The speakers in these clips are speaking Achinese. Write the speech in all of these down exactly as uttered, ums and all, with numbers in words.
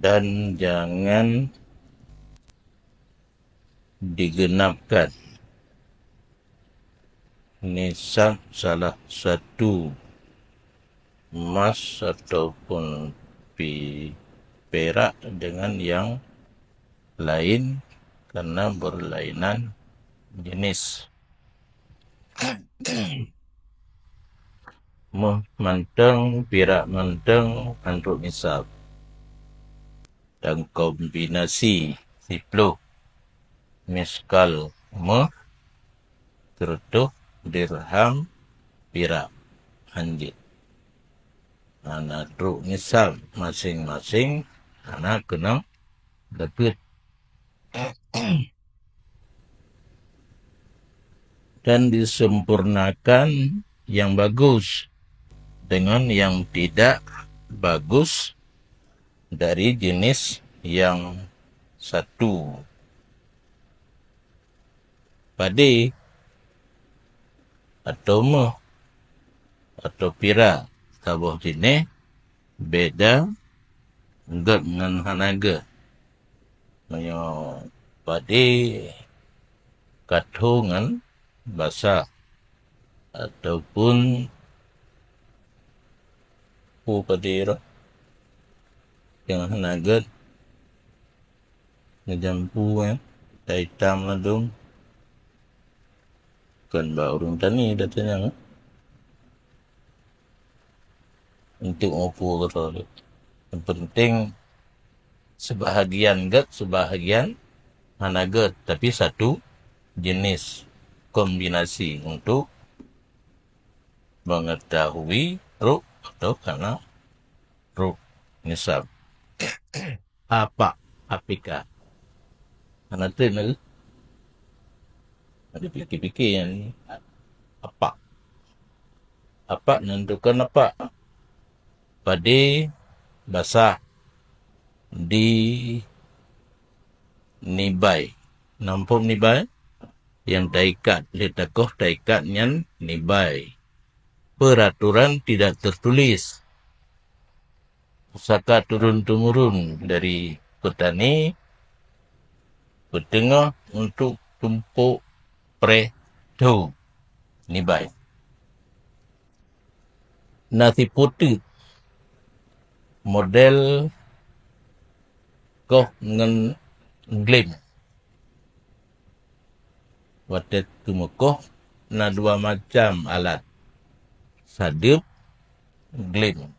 Dan jangan digenapkan nisab salah satu emas ataupun pi-, perak dengan yang lain karena berlainan jenis. Méuh mantong, pirak mantong, han trok nisab. Dan kombinasi siploh miskal méuh, sireutoh dirham pirak, han jeuet. Hana trok nisab, maséng-maséng hana keunong zakeuet. Dan disempurnakan yang bagus dengan yang tidak bagus dari jenis yang satu. Padé atau méuh atau pirak saboh jinéh, beda gét ngon hana gét. Meunyoe padé ka tho ngon basah, ataupun peue padé roh nyang hana gét, neujampu, eh, itam ladôm. Kon bak ureuëng tani datang nyan, eh. Untuk mupu keudroe. Yang penting sebahagian gét, sebahagian hana gét, tapi satu jenis kombinasi untuk mengetahui ruk atau kana ruk nisab. Apak, apika. Hana tem lagée. Ada pikir-pikir yang apak. Apak nan tukang apak. Padé basah di nibai. Nampok nibai yang taikat, lé takoh taikat nyan nibai. Peraturan tidak tertulis. Pusaka turun-temurun dari petani, peuteungoh untuk tumpok preh tho nibai. Na siputeuk model koh ngon glem. Watée teumeukoh na dua macam alat, sadeueb, glem.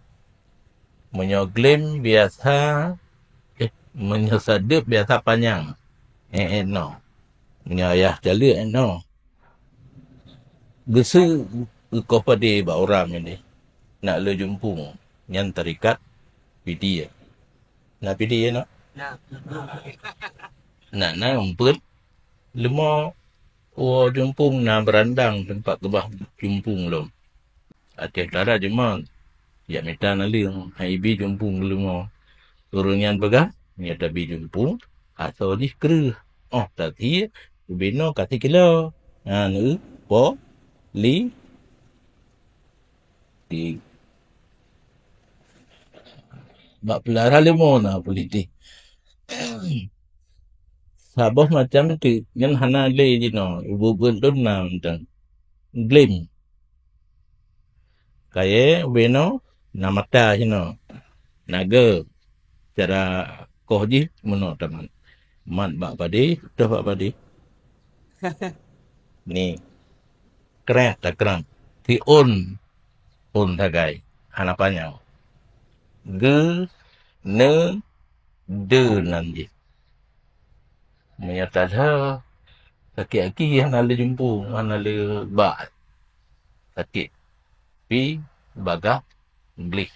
Meunyoe glem biasa, eh, meunyoe sadeueb biasa panyang, eh, eh, no. Meunyoe ayah caleuek, eh, no. Geuseuk geukoh padé bak uram nyan deh, nak lé jumpung, nyan tarikat pidie. Na pidie, na? Na. Na, na umpet leumo. Woe jumpung na beurandang teumpat keubah jumpung lom. Até tara jeumang, jak mita naleueng, hai bi jumpung leumo. Ureuëng nyan peugah, nyoe tabi jumpung, asoe jih kreueh. Oh, tasie, ubé noe ka sikilo. Nyan, eu, po, li, di bak peulara leumo na politik. Saboh macam teuk nyan hana lé jinoe, ibu-ibu lôn na mantong. Glem. Kayée ubé noe na mata jinoe. Naga cara koh jih meunoe tamat. Mat bak padé, toh bak padé. Ni. Kreh takrang. Siôn phôn sagai, hana panyang. Geu, ne, de nan jih. Meunyoe tadha, sakét aki hana lé jumpu, hana lé bak. Sakét. Pi, bagah, gleh.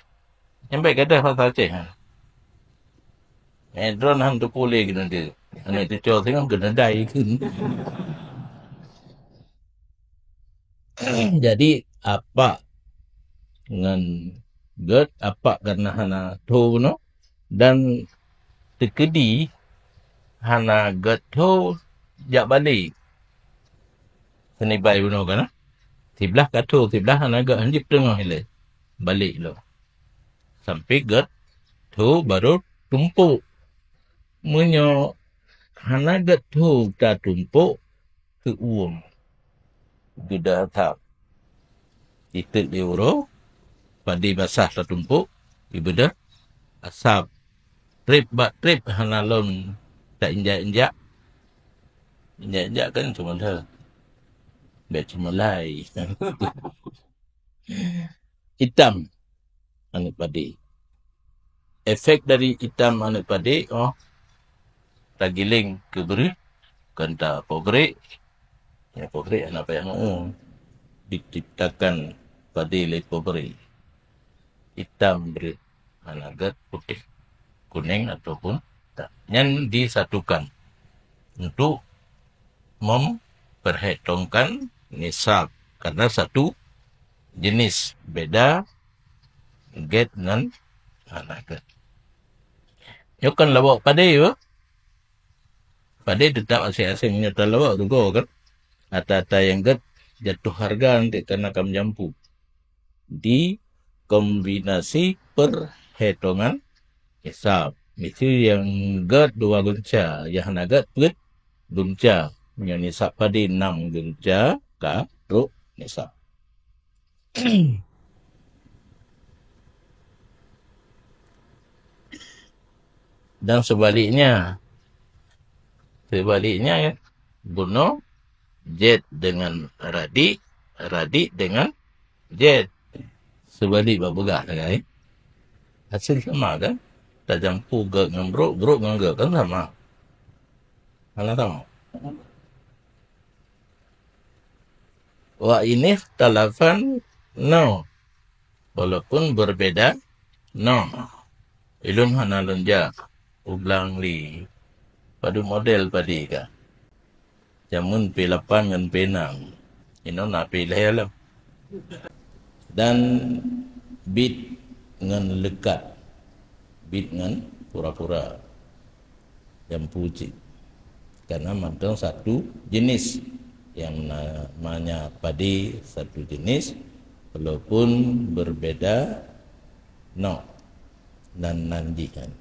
Nyang bék gadoh basa Aceh nyan. Eh, droe han teupeue lé keuneuk deuh. Aneuk cucoe singoh keuneuk dai kheun. Jadi, apak ngon gét, apak kana hana tho bunoe, dan teukeudi hana gét tho jak balek. Seunibai bunoe kana. Siblah ka tho, siblah hana gét, hanjeuet teungoh ilée. Balek lom. Sampai gét tho baru tumpôk. Meunyoe hana gét tho tatumpôk, keu uem. Geudah asab. Itet di uroe, padé basah tatumpôk, ibeudôh asab. Trép bak trép hana lom ta-injak-injak. Injak-injak kan cuma dah. Bèk cuma lai. Itam aneuk padé. Efek dari itam aneuk padé, oh, tagiléng keu breueh, kon tapobrék. Ya, pobrék hana payah meu. Diciptakan padé lé pobrék. Itam breueh, hana gét, putéh, kunéng ataupun itam. Nyan disatukan untuk memperhitungkan nisab, karena satu jenis, beda gét ngon hana gét. Nyoe kon lawok padé, yo. Padé teutap aséng-aséng, nyoe talawok rugoe kan. Ata-ata nyang gét jatuh hareuga nanti karena ka meujampu. Di kombinasi perhitungan nisab. Miseue nyang gét dua gunca, nyang hana gét peuet gunca. Nyoe nisab padé nam gunca ka trok nisab. Dan sebaliknya, sebaliknya, ya, bunoe jét dengan radik, radik dengan jét. Seubalik bak peugah sagai. Hasé sama kan? Tajampu gét ngon brok, brok ngon gét kan sama. Hana sama. Wa inikhtalafa nau', walaupun berbeda nau'. Ulôn hana lôn jak u blang li. Padub model padé ka. Jameun P lapan ngon P enam. Inoe na P lhèe lom. Dan bit ngon leukat. Bit ngon pura-pura. Jampu cit. Karena mantong satu jenis. Yang namanya padi satu jenis, walaupun berbeda nau' nan, nan jih kan.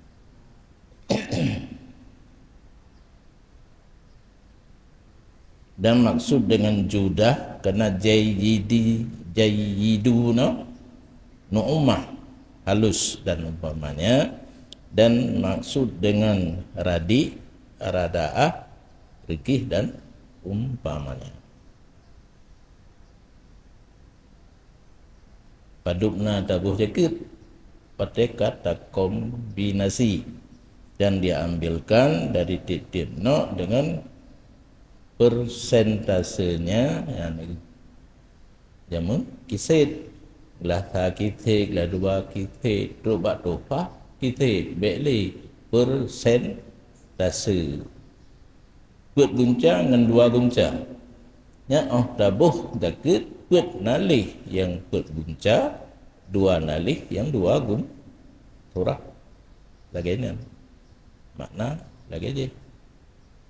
Dan maksud dengan judah, karena jayyidi, jayyiduna, nu'umah, halus dan umpamanya, dan maksud dengan radi, radaah, rikih dan umpamanya. Padub na taboh jakeuet, patéh ka takombinasi dan diambilkan dari tiep-tiep nau' dengan persentasenya, yakni jameun kiset, glah sa kiset, glah dua kiset, trok bak tohfah kiset, bèk lé persentase. Peuet gunca ngon dua gunca. Nyan 'oh taboh jakeuet peuet naleh nyang peuet gunca, dua naleh nyang dua gun-, surah. Lagèe nyan. Makna lagèe jih.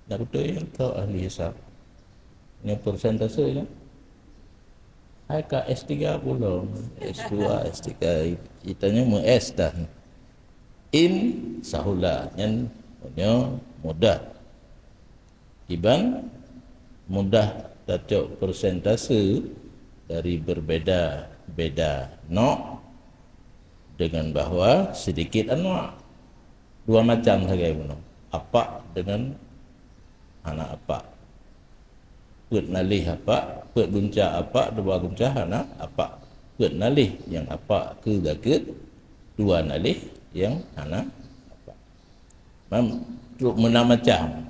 Nak beutôi nyan keu ahli hisab. Nyoe persentase nyan. Hai ka S tiga pulo, S dua, S tiga, itanyoe meu-S dah. In sahula, nyan nyoe mudah. Iban mudah tacok persentase dari berbeda-beda nau' dengan bahwa sedikit anwa'. Dua macam sagai bunoe. Apak dengan hana apak. Peuet naleh apak, peuet gunca apak, dua gunca hana apak. Peuet naleh nyang apak keu jakeuet, dua naleh nyang hana apak. Mam, trok meunan macam.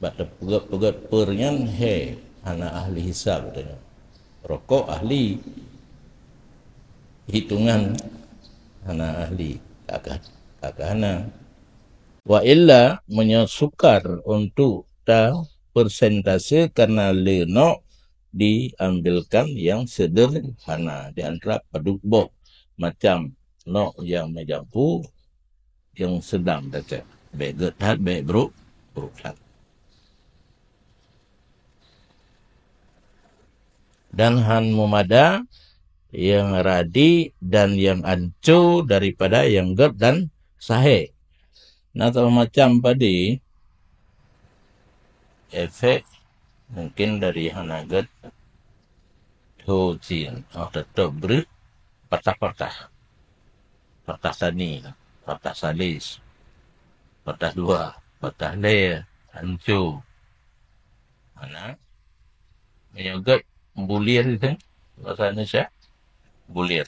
Bak teupeugét-peugét per nyan, he, hana ahli hisab tanyoe. Rokok ahli, hitungan hana ahli, kakah, kakah hana. Wa illa, meunyoe sukar untuk ta persentase karena le nau' diambilkan yang sederhana di antara padub boh macam nau' yang meujampu yang sedang tacok. Bèk gét that, bèk brok, brok that. Dan han meumada yang radi dan yang anco daripada yang gét dan sahé. Na saboh macam padé, efek mungkin dari hana gét tho cin, oh, teutap breuh patah-patah. Patah tani, patah salis, patah dua, patah lhèe, hanco. Mana? Meunyoe gét bulir itu, bahasa Indonesia, bulir.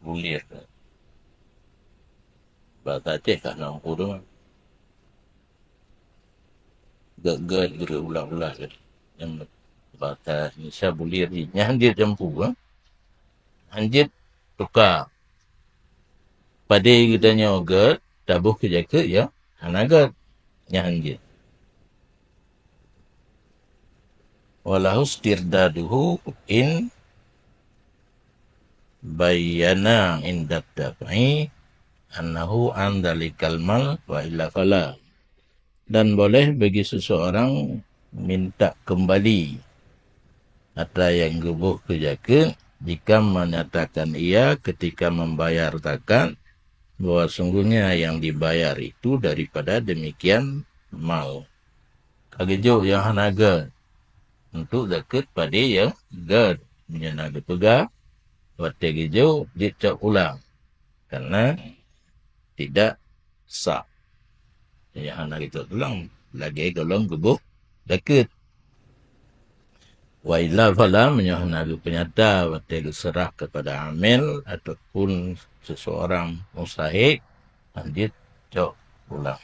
Bulir. Bahasa Aceh ka na lampu tu. Gét-gét, geureuk ulah-ulah. Nyang bahasa Indonesia bulir ni. Nyan hanjeuet jampu, ha? Hanjeuet tuka. Padé geutanyoe gét, taboh keu jakeuet, ya, hana gét. Nyan hanjeuet. Walahu istirdaduhu in bayyana inda daf'i annahu an dzalikal mal wa illa fala. Dan boleh bagi seseorang minta kembali harta yang geuboh keu jakeuet jika menyatakan ia ketika membayar zakat bahwa sungguhnya yang dibayar itu daripada demikian mal. Ka geujok nyang hana gét untuk zakeuet padé nyang gét. Meunyoe na geupeugah, watèe geujok jeuet cok pulang, karena tidak sah. Nyang hana geucok pulang lagèe gohlom geuboh zakeuet. Wa illa fala, meunyoe hana geupeunyata watèe geuseurah kepada amil ataupun seseorang mustahik, hanjeuet cok pulang.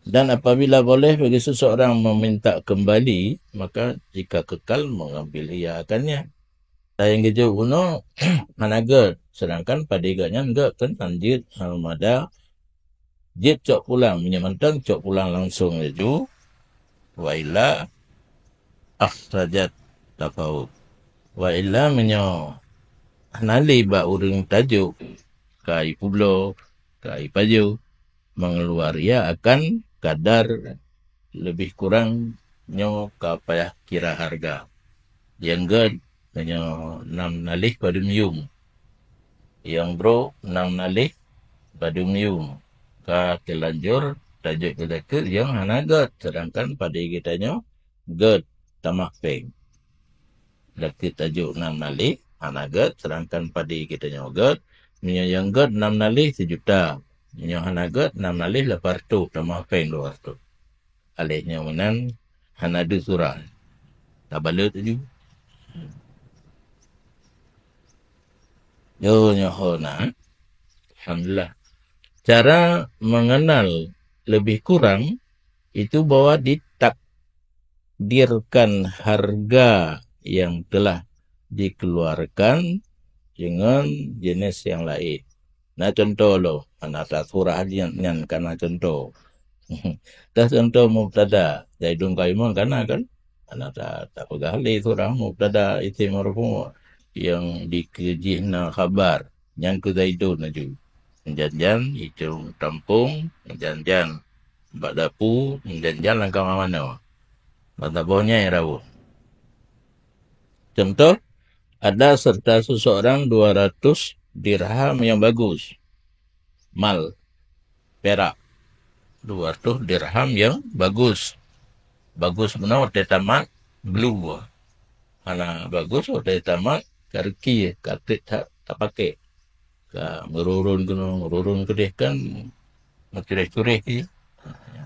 Dan apabila boleh bagi seseorang meminta kembali, maka jika kekal mengambil ia akannya. Dan nyang geujok bunoe hana gét, sedangkan padé gét nyan gét kan hanjeuet, ha, mada jeuet cok pulang, meunyoe mantong cok pulang langsung laju, wa illa akhrajat tafawud. Wa illa meunyoe hana lé bak ureueng tajok, ka ipubloe, ka ipajoh, mengeluar ia akan kadar lebih kurang nyoe ka payah kira harga. Nyang gét meunyoe nam naléh padum yuem. Nyang brok nam naléh padum yuem. Ka teulanjur tajok keu zakeuet nyang hana gét, sedangkan padé geutanyoe gét tamah péng. Zakeuet tajok nam naléh hana gét, sedangkan padé geutanyoe gét. Meunyoe nyang gét nam naléh sijuta, meunyoe hana gét nam naléh lapan reutôh, tamah péng dua reutôh. Aléh nyoe meunan hana deuh surah. Tabalot laju. Yo, nyoe ho na. Alhamdulillah. Cara mengenal lebih kurang itu bahwa ditakdirkan harga yang telah dikeluarkan dengan jenis yang lain. Na contoh lo, hana tasurah nyan, nyan kana contoh. Tah contoh mubtada, Zaidun qaimun kana kan? Hana ta-, tapeugah lé surah mubtada isim marfu nyang dikeue jih na khabar, nyan keu Zaidun laju. Jan-jan icong tampong, jan-jan bak dapu, jan-jan lam kama manoe. Bak saboh nyan raweueng. Contoh, ada serta seseorang dua ratus dirham yang bagus. Mal, perak. Dua ratus dirham yang bagus. Bagus meunan watèe tamat glue. Hana bagus watèe tamat ka reuki, ka trép ta-, tapaké. Ka meururun keunoe, meururun keudeh kan meucureh-cureh jih.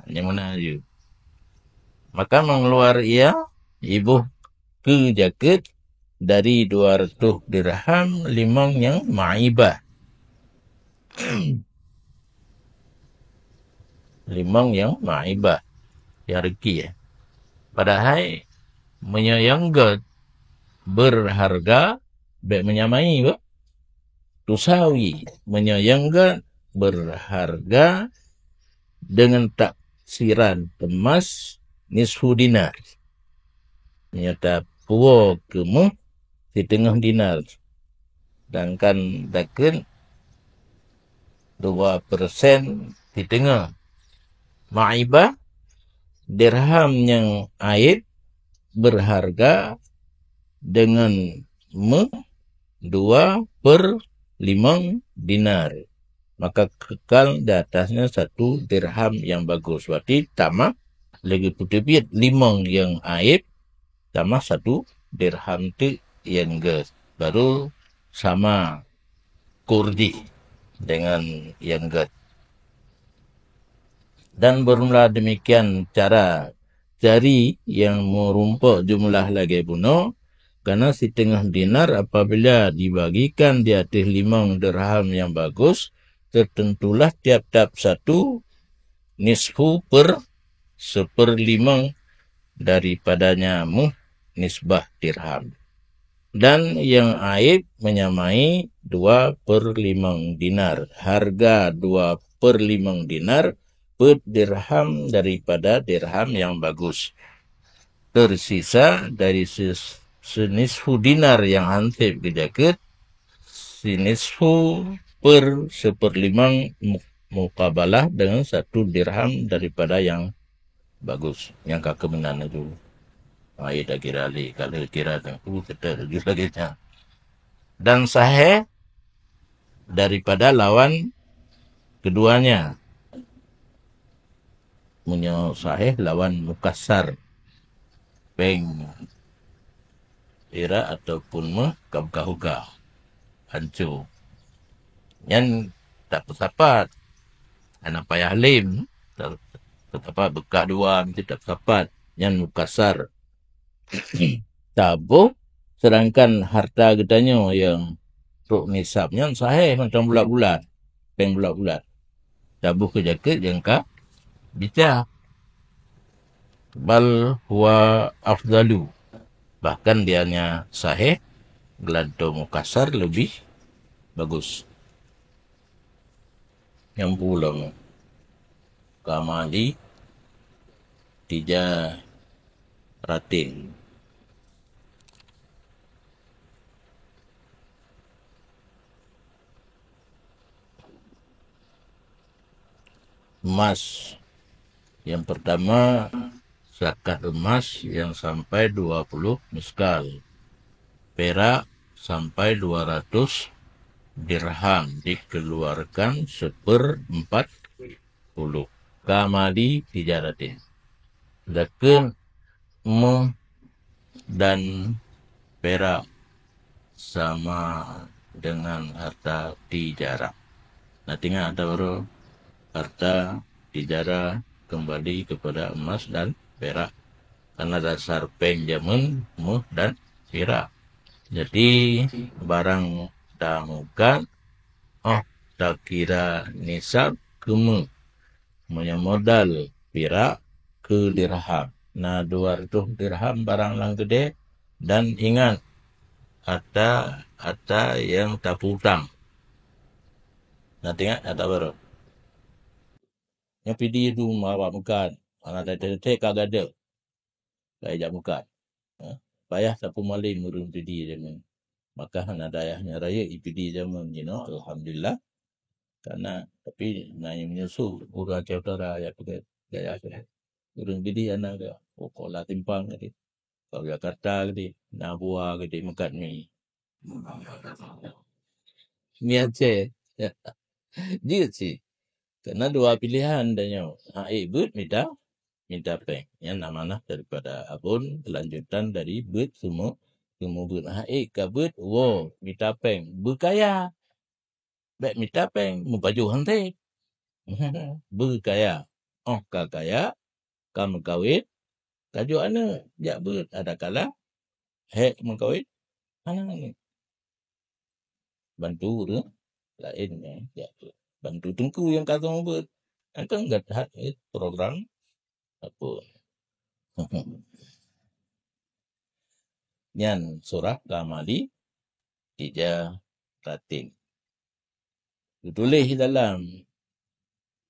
Nyang meunan jih. Maka mengeluar ia iboh keu jakeuet dari dua ratus dirham limong nyang maibah. Limong nyang maibah, nyang reuki, eh. Padahai meunyoe nyang gét beurharga, bèk meunyamai, bah. Tusawi, meunyoe nyang gét beurharga deungon taksiran emas nisfu dinar. Meunyoe tapuwoe keu méuh siteungoh dinar, sedangkan zakeuet dua persen siteungoh. Maibah, dirham nyang aib beurharga deungon méuh dua per limong dinar. maka kekal di atasnya satu dirham yang bagus. Berarti tamah lagi peuteubiet limong yang aib, tamah satu dirham teuk yang gét. Baru sama kur jih dengan yang gét. Dan bermula demikian cara cari yang meurumpok jumlah lagée bunoe, karena siteungoh dinar apabila dibagikan di ateueh limong dirham yang bagus, tertentulah tiap-tiap satu nisfu per seperlimong daripadanya méuh nisbah dirham. Dan yang aib menyamai dua per limong dinar, harga dua per limong dinar peuet dirham daripada dirham yang bagus. Tersisa dari ses-, senisfu dinar yang hanseb geujakeuet, sinisfu per seperlimong mu-, mukabalah dengan satu dirham daripada yang bagus, nyang ka keumeungan laju. Ai, takira lé, ka lheueh kira teungku, teutap laju lagée nyan. Dan sahih daripada lawan keduanya. Meunyoe sahih lawan mukasar, péng pirak ataupun méuh ka beukahuka, hanco. Nyan tak peusapat. Hana payah lém. Ta-, peusapat beukah dua, meusti tak peusapat. Nyan mukasar. Taboh, sedangkan harta geutanyoe nyang trok nisab nyan sahih mantong bulat-bulat. Péng bulat-bulat. Taboh keu jakeuet nyang ka bica. Bal huwa afdalu. Bahkan dianya sahih, geulantoe mukasar leubeh bagus. Nyang pulom. Kamali tijaratin. Emas. Yang pertama, zakat emas yang sampai dua puluh miskal. Perak sampai dua ratus dirham dikeluarkan seperempat puluh. Kamali tijaratin. Zakeuet méuh dan perak sama dengan harta tijarah. Nah, ingat harta baru, harta tijarah kembali kepada emas dan perak. Karena dasar péng jameun méuh dan pirak. Jadi, barang tameukat, óh takira nisab keu méuh. Meunyoe modal pirak keu dirham, na dua ratus dirham barang nyang keudeh, dan ingat, ata-ata nyang tapeuutang. Na teuingat ata barô? Nyoe pidi dum awak meukat, hana teutek-teutek ka gadôh. Ka ijak meukat. Ha? Payah tapeumalém ureuëng pidi jameun. Maka hana dayah nyang rayeuk ipidi jameun jinoe, alhamdulillah. Kana, tapi na nyang meunyoe su ureuëng Aceh Utara ya peugah gaya keu ureuëng pidi hana ka. Oh, kola timpang tadi. Ka Jakarta tadi, na bua tadi meukat mi. Mi Aceh. Jeuet cit. Kana dua piléhan tanyoe. Ha, ék beuet mita, mita péng. Nyan amanah daripada abon, kelanjutan dari beuet seumu-, seumeubeuet. Ha, ék ka beuet, woe, mita péng. Beukaya. Bék mita péng, meupajoh hanté. Beukaya. Óh ka kaya, ka meukawen, ka jok aneuëk, jak beuet. Adakala hék meukawen, hana aneuëk. Bantu ureuëng laén nyang jak beuet. Bantu teungku nyang ka teumeubeuet. Nyan kan gata that program apa? Nyan surah Kamali tijaratin. Geutuléh di dalam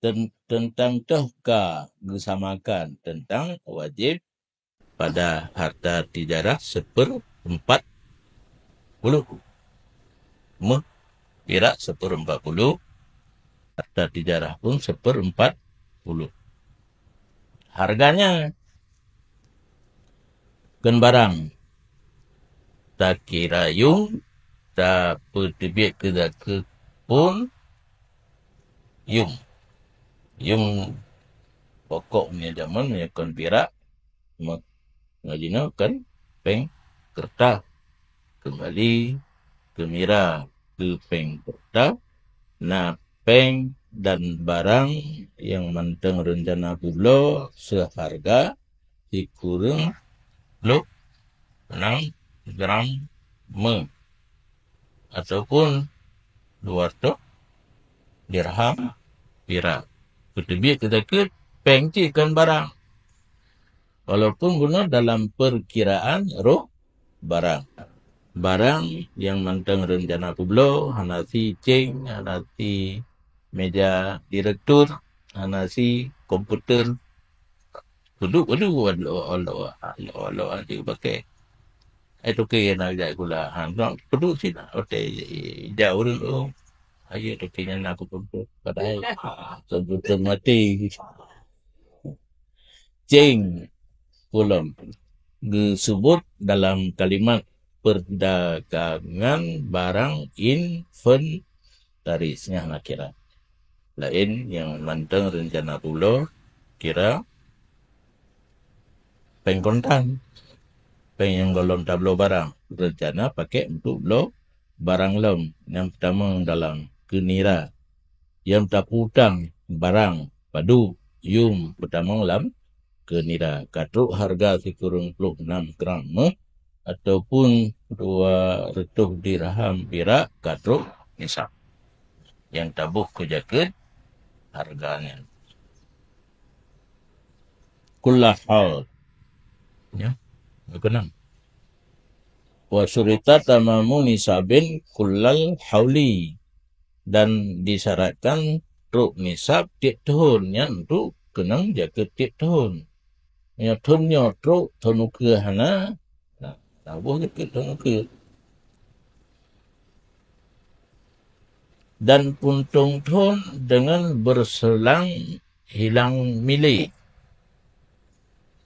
ten-, teuntang toh ka geusamakan teuntang wajéb pada harta tijarah seperempat puluh. Méuh pirak seperempat puluh, harta tijarah pun seperempat puluh. Harganya, kheun barang takirayung, tapeuteubiet keu zakeuet pun, yum. Yum pokok meunyoe jameun, meunyoe kon pirak, ma-, ngon jinoe kon péng keureutah. Keumbali keu mira keu péng keureutah, na péng dan barang nyang mantong reuncana peubloe seuharga sikureueng ploh nam gram meuh, ataupun dua reutôh dirham pirak. Peuteubiet keu zakeuet péng cit kon barang, walaupun bunoe dalam peukiraan roh barang. Barang nyang mantong reuncana peubloe, hana si céng, hana si meja direktur, hana si komputer. Peuduek-peuduek aloe-aloe, aloe-aloe aja pakai. Ai toke na jak sikula. Ha, peuduek sit, oke, jak ureueng, oh. Ayo toke nyan aku tuntut. Padahai tuntutan mati. Céng, kulom, geuseubuet dalam kalimat perdagangan barang inventaris nyang nakira. Laén nyang mantong reuncana peubloe kira péng kontan. Péng nyang gohlom tabloe barang, reuncana pakai untuk bloe barang lom nyang peutamong dalam keu nira. Nyang tapeutang barang padub yum peutamong lam keu nira, ka trok hareuga sikureueng ploh nam gram meuh ataupun dua reutôh dirham pirak ka trok nisab. Nyang taboh keu zakeuet hareuga nyan. Kulla haul. Ya, keunong. Wa syurita tamamu nisabin kullal hauli. Dan disyaratkan trok nisab tiep thon, nyan untuk keunong zakeuet tiep thon. Meunyoe thon nyoe trok, thon ukeue hana, nah, taboh zakeuet thon ukeue. Dan puntông thon dengan berselang hilang milik.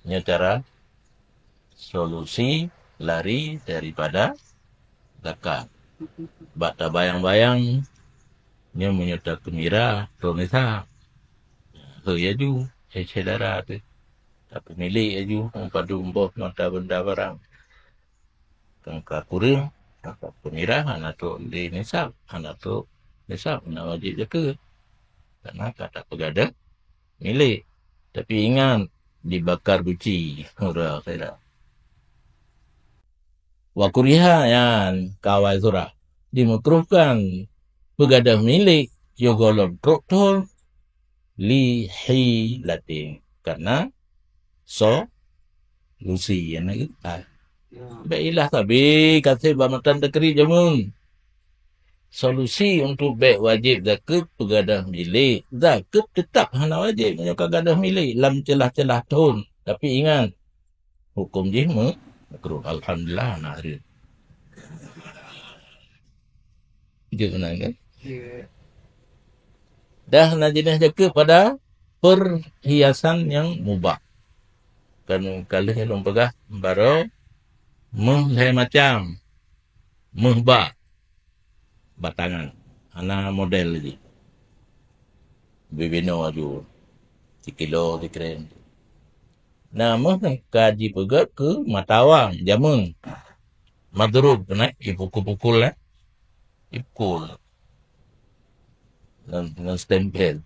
Nyoe cara solusi lari daripada zakat. Bak tabayang-bayang, nyoe meunyoe takeumira, droeneuh sa. Hei aju, hai syedara teuh. Tapeumilek aju, padum boh mata benda barang. Kan ka kureueng, ka tapeumira, hana trok di nisab, hana trok nisab, hana wajéb zakeuet. Karena ka tapeugadôh milék. Tapi ingat, dibakar guci. Hura kira. Wa kuriha, nyan ka awai surah. Dimakruhkan peugadôh milék yoh gohlom trok thon li hilatin. Karena solusi, ya, na, ah. Bèk ilah sabe kaseb bak matan teukeuri jameun. Solusi untuk bèk wajéb zakeuet peugadôh milék. Zakeuet teutap hana wajéb meunyoe ka gadôh milék lam ceulah-ceulah thon. Tapi ingat, huköm jih me-, makruh. Alhamdulillah, na hareuem. Jeuet meunan kan? Dah na jeunèh zakeuet pada perhiasan nyang mubah. Kan ka lheueh lôn peugah baroe, méuh lhèe macam. Méuh bak batangan, hana model jih. Bibinoe aju, sikilo, sikrem. Na méuh ka jipeugèt keu mata awam jameun. Madrub keunan ipukul-pukul, eh. Ipukul. Ngon, ngon stempel.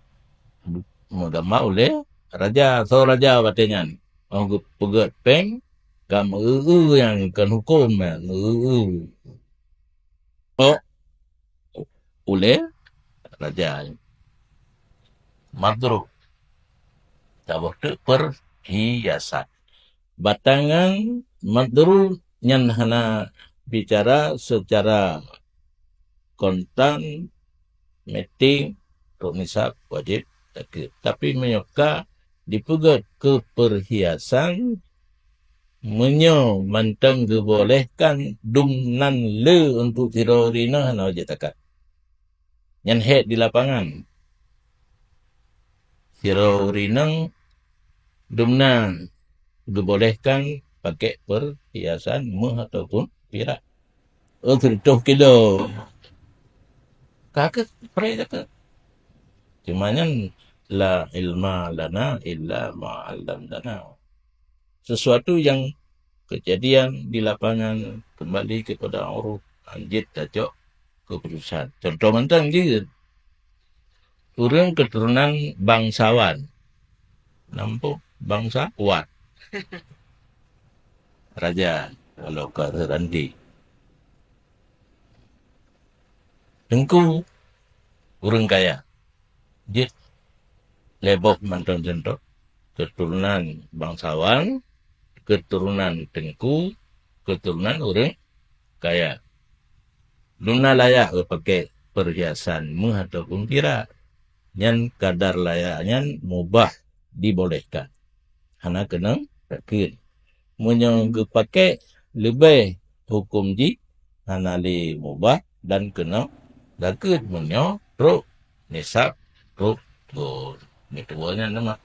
Meugambar ulèe raja, soe raja watèe nyan. Óh geupeugèt péng, ka meu-eu-eu nyan kon huköm nyan, meu-eu-eu. Oh, ulèe raja. Madrub. Saboh teuk perhiasan. Batangan madrub nyan hana bicara secara kontan, meting, trok nisab, wajéb zakeuet. Tapi meunyoe ka dipeugèt keu perhiasan, meunyoe mantong geubolehkan dum nan le untuk sidroe ureueng inong, hana wajéb zakat. Nyan hék di lapangan. Sidroe ureueng inong dum nan geubolehkan pakèk perhiasan méuh ataupun pirak. Oh, sireutoh kilo. Ka keuh pré zakeuet. Teuma nyan, "La ilma lana illa ma 'allamtana." Sesuatu yang kejadian di lapangan kembali kepada uruf, anjit tacok keputusan. Contoh mantong jeuet, ureuëng keturunan bangsawan, nampak bangsawan, raja, kalau ka seurandi, teungku, ureuëng kaya. Jeuet lhée boh mantong contoh, keturunan bangsawan, keturunan teungku, keturunan ureuëng kaya. Luna layak geupakék perhiasan méuh ataupun pirak. Nyan kadar layak nyan mubah, dibolehkan. Hana keunong zakeuet. Meunyoe geupakék leubeh huköm jih, hana lé mubah dan keunong zakeuet meunyoe trok nisab, trok goe. Meutuwoe nyan teuma.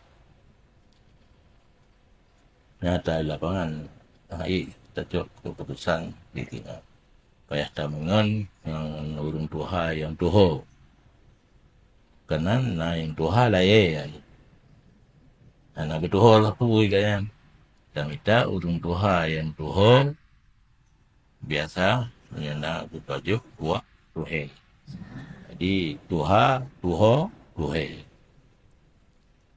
Nyata lapangan, hai, tacok keuputusan di tinggai. Payah tameungon ngon ureuëng tuha nyang tuho. Keunan na nyang tuha layée, hana geutuho sapeue gaya. Tamita ureuëng tuha nyang tuho, biasa meunyoe na geupajoh buah tuhée. Jadi, tuha, tuho, tuhée.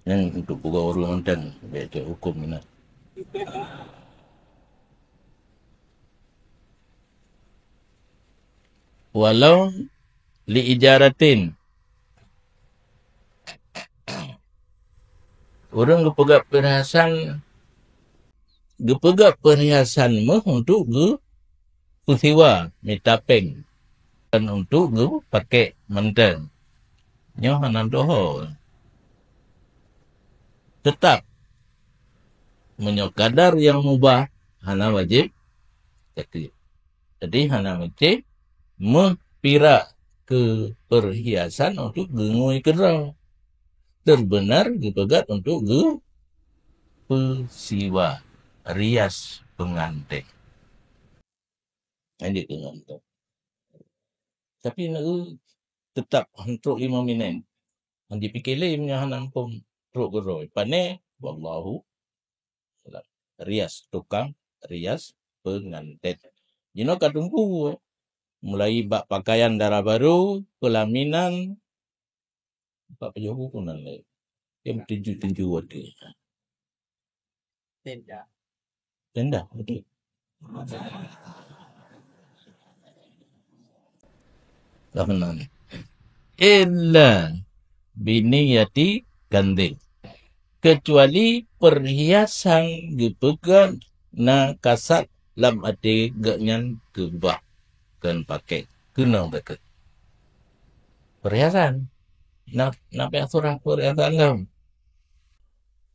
Nyan untuk buka ureuëng mantong, bèk cok huköm meunan. Walau li ijaratin. Ureuëng geupeugah perhiasan, geupeugah perhiasan méuh untuk geupeusiwa mita péng, kon untuk geupakék mantong. Nyoe hana tuho. Teutap, meunyoe kadar nyang mubah, hana wajéb zakeuet. Jadi, hana meucéh méuh pirak keu perhiasan untuk geungui keudroe. Teubeunar geupeugah untuk geupeusiwa, rias peungantén. Lanjut keu ngon tu. Tapi na, eh, teutap han trok lima minét. Han jipike lé meunyoe hana muphom trok keudroe. Pané, wallahu a'lam. Rias, tukang rias peungantén. Jinoe ka teungku, mulai bak pakaian dara barô, peulaminan, bak pajoh buku nan laén. Dia tinju-tinju watèe. Tenda. Tenda, betul. Lah benar ni. Illa biniyati kanzin. Kecuali perhiasan geupeugah na kasat lam até geuh nyan keubah kon pakék keunong zakeuet. Perhiasan. Na, na payah surah perhiasan lom.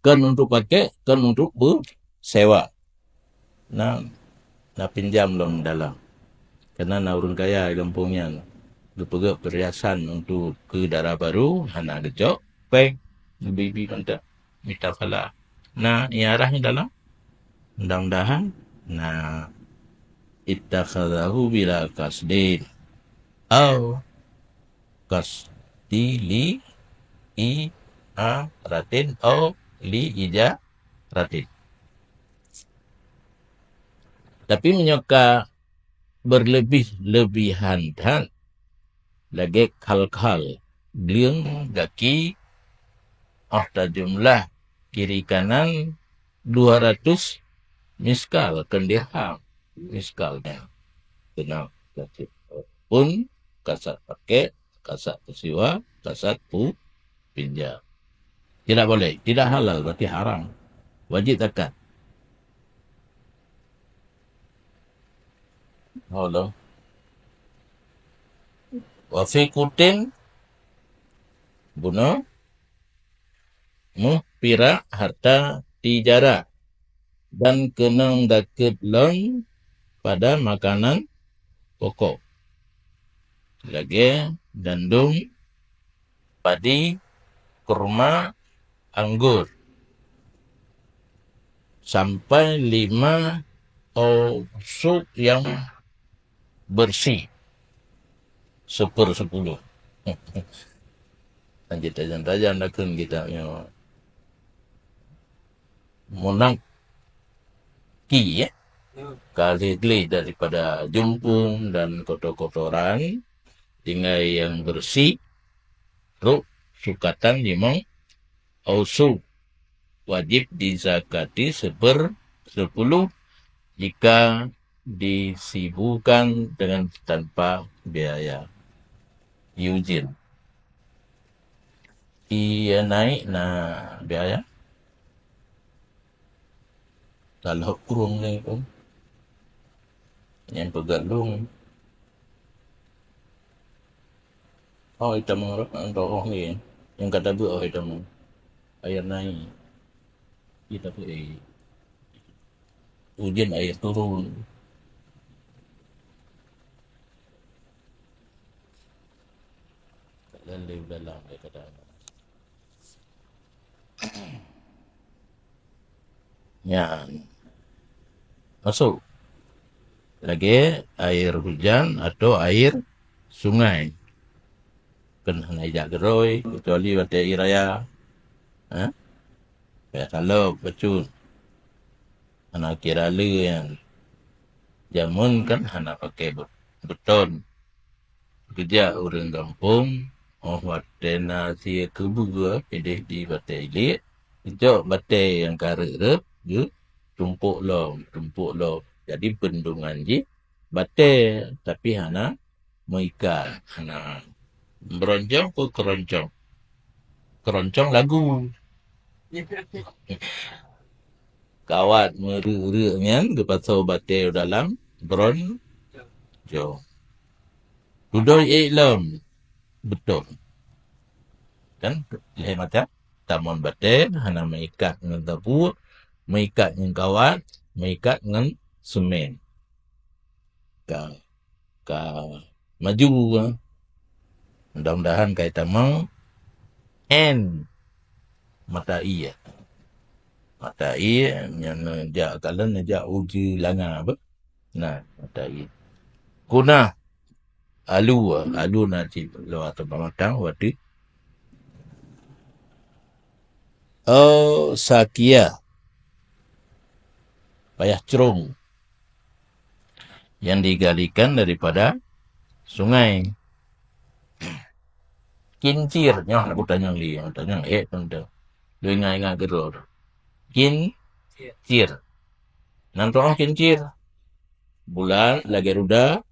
Kon untuk pakék, kon untuk peusewa. Na, na pinjam lom dalam. Karena na ureuëng kaya di gampông nyan, geupeugah perhiasan untuk keu dara barô, hana geucok péng, geubi-bi mantong. Mita phala. Na iarah di dalam? Mudah-mudahan na, ittakhadhahu bila qasdin. Au qasdi li ijaratin au li ijaratin. Tapi meunyoe ka berlebih-lebihan that, lagèe khal-khal, gleueng, gaki, óh tajumlah kiri kanan dua ratus miskal, kon dirham, miskal nyan. Keunong zakeuet. Pun kasat pakék, kasat peusiwa, kasat pu-, pinjam. Tidak boleh, tidak halal, berarti haram. Wajib zakat. Halo. Wa fi qutin, bunoe, méuh pirak harta tijarah, dan keunong zakeuet lom pada makanan pokok, lagèe gandom, padi, kurma, anggô, sampai lima ausuk nyang beureuséh, seupersepuluh. Tajam-tajam takheun kitab nyoe. Munaki, ya. Ka lheueh gleh daripada jumpung dan kotor-kotoran, tinggai nyang beureusi, trok sukatan limong usyur. Wajib dizakati sepersepuluh jika disibukan dengan tanpa biaya. Yuzin. Ié naik na biaya. Kalau kurung ni pun. Nyang peugah lôn. Oh, itamong rot, oh, ni. Nyang kata beu, oh, itamong. Air naik. Kita pun, eh, ujan air turun. Lalu dalam dia kata. Nyan. Masuk. Lagèe air hujan atau air sungai. Kan hana ijak geurôi, kecuali watèe ie raya. Ha? Payah salop, bacut. Hana kira le nyan. Jameun kan hana pakai be-, beton. Geujak ureueng gampông, oh watèe na sie keubeue, ideh di batèe ilek, geujok batèe nyang ka reueb-reueb, geutumpok lom, tumpok lom. Jadi beundungan jih batèe, tapi hana meuikat, hana. Beuronjong peue keuroncong? Keuroncong lagu. Kawat meureuek-reuek nyan geupasoe batèe u dalam beuronjong. Dudoe ék lom beutôi. Kan lhèe macam, tamon batèe hana meuikat ngon sapeue, meuikat ngon kawat, meuikat ngon seumén. Ka, ka maju, ha. Mudah-mudahan ka itamong N mata ie. Mata ie nyan neujak, kalon neujak ujeue langa, beuh? Nah, mata ie. Kuna alu, alu na cit lôn ateueh pamatang watèe. Oh, sakia. Payah crông. Yang digalikan daripada sungai. Kincir, nyoh na kutanyong lé, tanyong ék teuntèe. Lôn ingat-ingat keudroe. Kincir. Nan tu'oh kincir. Bulat lagèe ruda,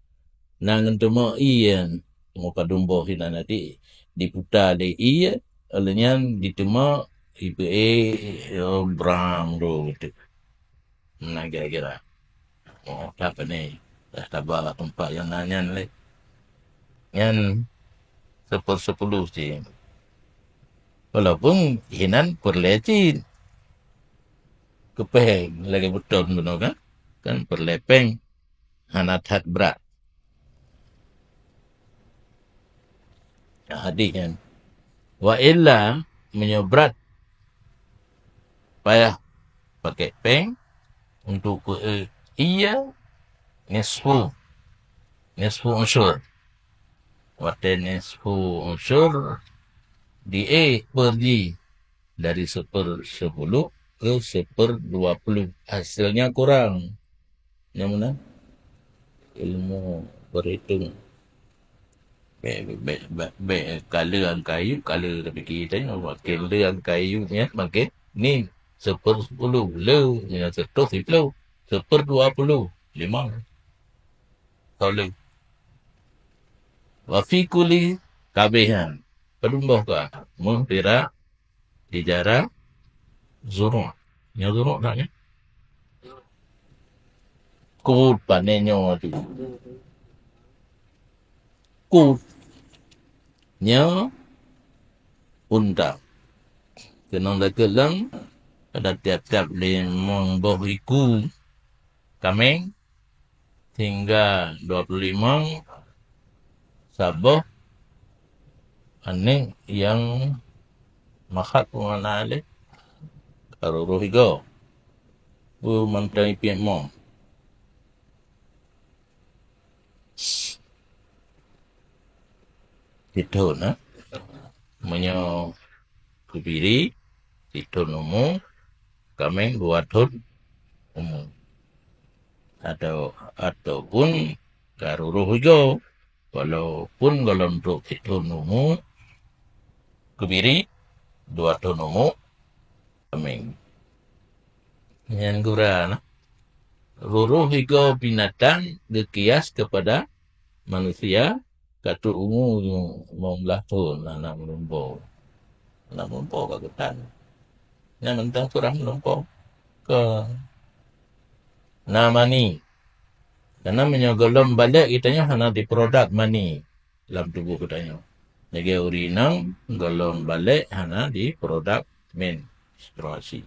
na ngon teumèe ie, teumèe padum boh sinan, nanti diputa lé ie, lheueh nyan diteumèe, ipeuék, yo, brang do gitu. Nah, kira-kira. Oh, siapa ni? Dah taba teumpat nyang na nyan lé. Nyan sepersepuluh cit. Walaupun hinan peureulèe cit. Keupèng lagèe beutôi bunoe kan? Kan peureulèe pèng. Hana that brat. Nah, hadih nyan. Wa illa, meunyoe brat payah pakai pèng untuk keu ie nisfu, nisfu usyur. Watèe nisfu usyur, di-, eh, pergi dari sepersepuluh ke seperdua puluh. Hasilnya kurang. Nyang meunan ilmu berhitung. Bèk, bèk, bèk, bèk, bèk kala angka ayub, kala tapike tanyoe, makin le angka ayub nyan, makin ni sepersepuluh, le, nyan seutoh siplôh, seperdua puluh, limong. Tolu. Wa fi kulli, kabeh nyan. Padum boh ka? Meuh, pirak, Tijara, zuru'. Nyoe zuru' that nyoe? Kut pané nyoe tu. Kut. Nyoe unta. Keunong dakeuet lom, pada tiap-tiap limong boh iku kaméng, sehingga dua puluh limong saboh aneuk nyang makhat peue makna lé? Ka rôh-rôh igoe. Peue mantong ipiep mo? Sithôn, eh? Meunyoe Kebiri sithon umu, Kaméng dua thon umu. Atau, ataupun ka Rurôh Igoe, walaupun gohlom trok sithon umu, Kebiri dua thon umu, Kaméng. Nyan gura na. Rurôh Igoe binatang geukias keupada manusia ka trok umu limong blaih thon hana meulumpoe. Hana meulumpoe ka geutan. Nyan mantong surah meulumpoe. Ka na mani. Karena meunyoe gohlom balek geutanyoe hana diproduksi mani lam tuboh geutanyoe. Lagèe ureueng inong gohlom balek hana diproduksi menstruasi.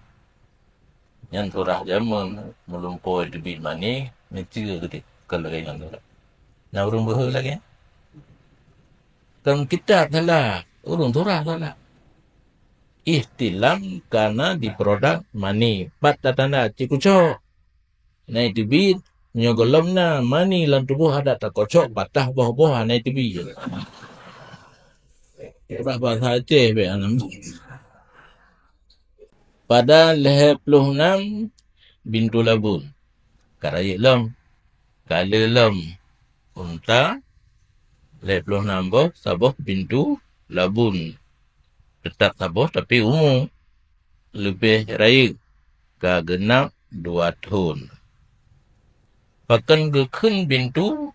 Nyan surah jameun meulumpoe teubiet mani, neucue geutanyoe kon lagèe nyan surah. Na ureueng beuhe lagèe nyan? Kon kitab salah, ureueng surah salah. Ihtilam kana diproduksi mani, pat tatanda cit kucok. Hana teubiet, meunyoe gohlom na mani lam tuboh adak takocok, patah boh-boh hana teubiet. Bah bahasa Aceh bèk hana. Pada lhèe ploh nam bintu labun. Ka rayeuk lom. Ka le lom. Unta lhèe ploh nam boh, saboh bintu labun. Teutap saboh tapi umu leubeh rayeuk, ka geunap dua thon. Pakon geukheun bintu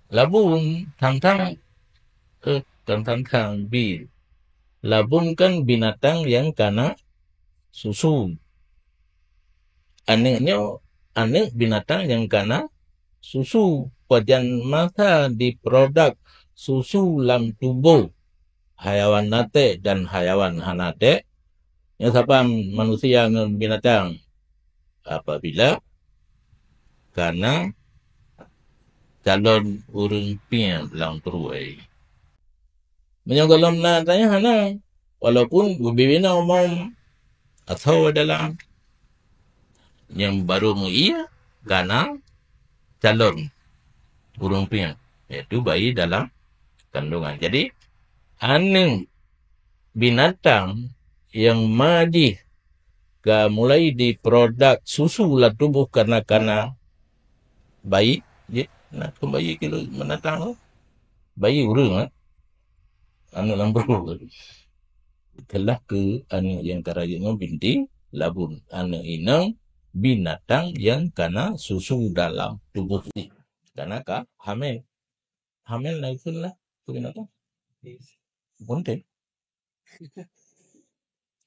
labun, thang-thang, eh, kon thang-thang, bi. Labun kan binatang nyang kana susu. Aneuk nyoe, aneuk binatang nyang kana susu. Pajan masa diproduksi susu lam tuboh hayawan natek dan hayawan hana natek, nyoe saban manusia ngon binatang, apabila kana calon ureueng piep lam krueng. Meunyoe gohlom na tanyoe hana, walaupun geubina umum asoe dalam nyang barô meu-ie kana calon ureueng piep, yaitu bayi dalam kandungan. Jadi, aneuk binatang nyang ma jih ka mulai diproduksi susu lam tuboh kana-kana bayi, jih na keuh bayi keu binatang tu. Bayi ureueng, eh? Aneuk lam barô. Keulah keu aneuk nyang ka rayeuk nyoe binti labun, aneuk inong binatang nyang kana susu dalam tuboh jih. Kana ka hamil. Hamil na ikheun lah keu binatang. Bunte.